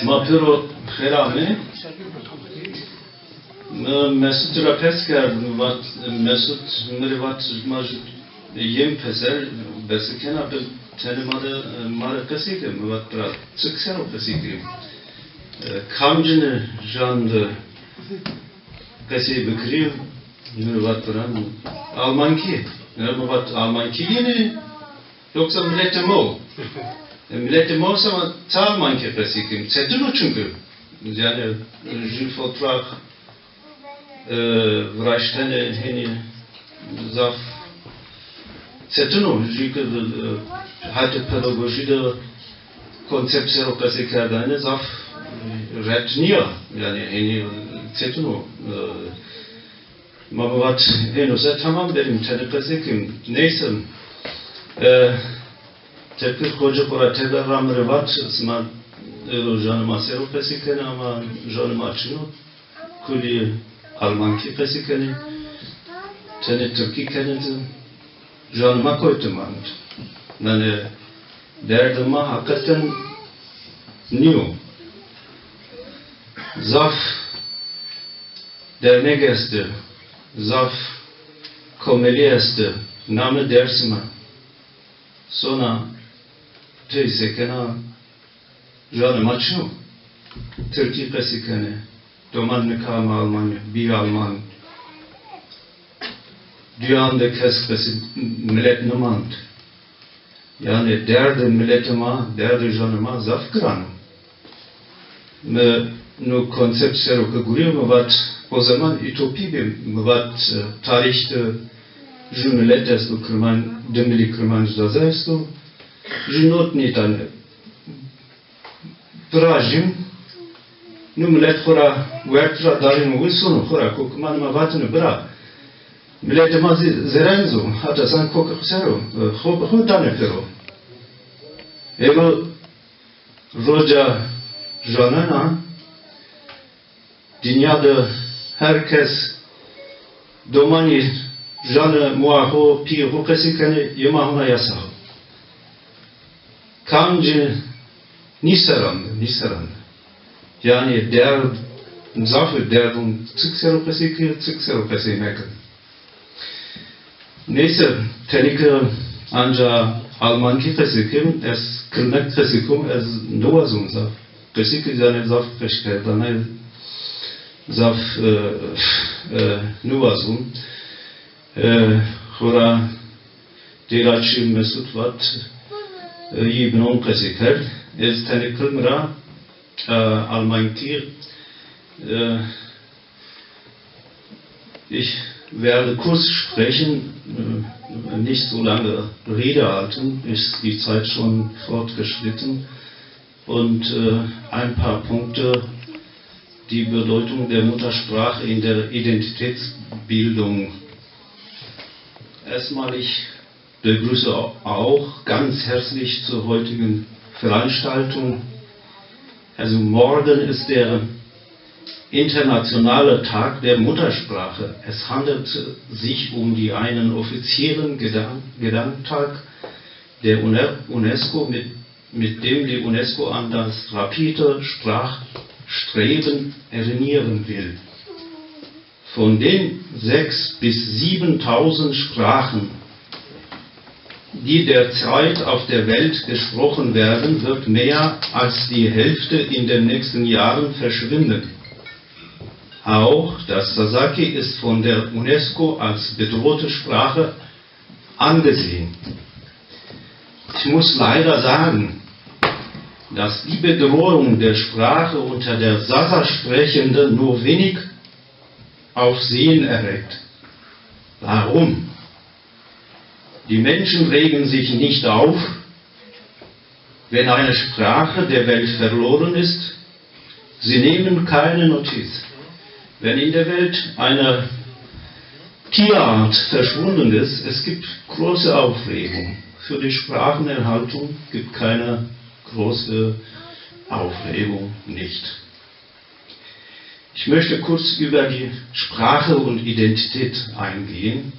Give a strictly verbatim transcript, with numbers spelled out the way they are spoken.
Ma pêro xêr amê. Mi Mesut ra pers kerd, mi vat, Mesut mi rê vat, ma ju yên pêser bese kena, bi tenê ma de, ma rê qesey ke. Mi vat, bira, çik ser o qesey kerî? E, kamcîne jan de qesey bikirî? Mi vat, bira, almankî. Mi vat, almankî yîne? Yoksa miletê ma o? E, miletê ma o sema çi almankî qesey kim? Çetin o çünkü. Yani, jü fotoğraf, e, viraştene heni zaf çetin o. Jü ki, e, hatê pedagojî de konsept sero qesey kerdene zaf, e, ret nîya. Yani, heni çetin o. E, Ma mi vat, êno se tamam derim, tenê qesey kim. Neyse. E, tepkir xocê xo ra têde ra mi rê vat, sima êro janê ma sero qesey kenê, ama janê ma çin o. Kulî almankî qesey kenê. Tenê tirkî kenê de. Janê ma kotî mand? Nanê derdê ma heqeten nîyo. Zaf dernek estê, zaf komelî estê, namê Dêrsim a. Sona pey sekena, janê ma çin o. Tirkî qesey kenê. Doman nika ame Almanya, bî Alman. Duyan de kes qesey, milet nimand. Yani derdê miletê ma, derdê janê ma zaf giran o. Mi no konsept sero ke gurîyo, mi vat, o zaman utopî bî, mi vat, e, tarîx de ju milet esto, Kirman-, Dimilî, Kirmanc, Zaza esto. Ju not nîtane. Virajîn, nu milet xo ra werd ra darîno wi, sono xo ra kokê ma nîma vatêne, bira, miletê ma zî zerrîz o, hata sen kokê xo ser o, xo bi xo danê pêro. Êno roca janan a, dinya de her kes domanî janê moa xo, pîyê xo qesey kenê, yê ma hona yasa o. Kamcî nîseran de, nîseran de. Yani derd, zafê derdon, çik sero qesey ki, çik sero qesey meki. Neyse, tenê ke anca almankî qesey kim, ez kirmek qesey kum, ez niwazon zaf. Qesey ki, yani zaf qeşkerdane, zaf, e, e, niwazon. E, xora dêra çi Mesut vat, e, yî binon qesey kerd. Ez tenê kilm ra, e, almankî, e, ich werde kurz sprechen, e, nicht so lange Rede halten, ist die Zeit schon fortgeschritten. Und, äh, ein paar Punkte, die Bedeutung der Muttersprache in der Identitätsbildung. Erstmal, ich begrüße auch ganz herzlich zur heutigen Veranstaltung. Also morgen ist der internationale Tag der Muttersprache. Es handelt sich um die, einen offiziellen Gedan-, Gedanktag der UNESCO, mit, mit dem die UNESCO an das rapide Sprachstreben erinnern will. Von den sechs- bis siebentausend Sprachen, die derzeit auf der Welt gesprochen werden, wird mehr als die Hälfte in den nächsten Jahren verschwinden. Auch das Sasaki ist von der UNESCO als bedrohte Sprache angesehen. Ich muss leider sagen, dass die Bedrohung der Sprache unter der Sasa-Sprechenden nur wenig Aufsehen erregt. Warum? Die Menschen regen sich nicht auf, wenn eine Sprache der Welt verloren ist. Sie nehmen keine Notiz. Wenn in der Welt eine Tierart verschwunden ist, es gibt große Aufregung. Für die Sprachenerhaltung gibt keine große Aufregung nicht. Ich möchte kurz über die Sprache und Identität eingehen.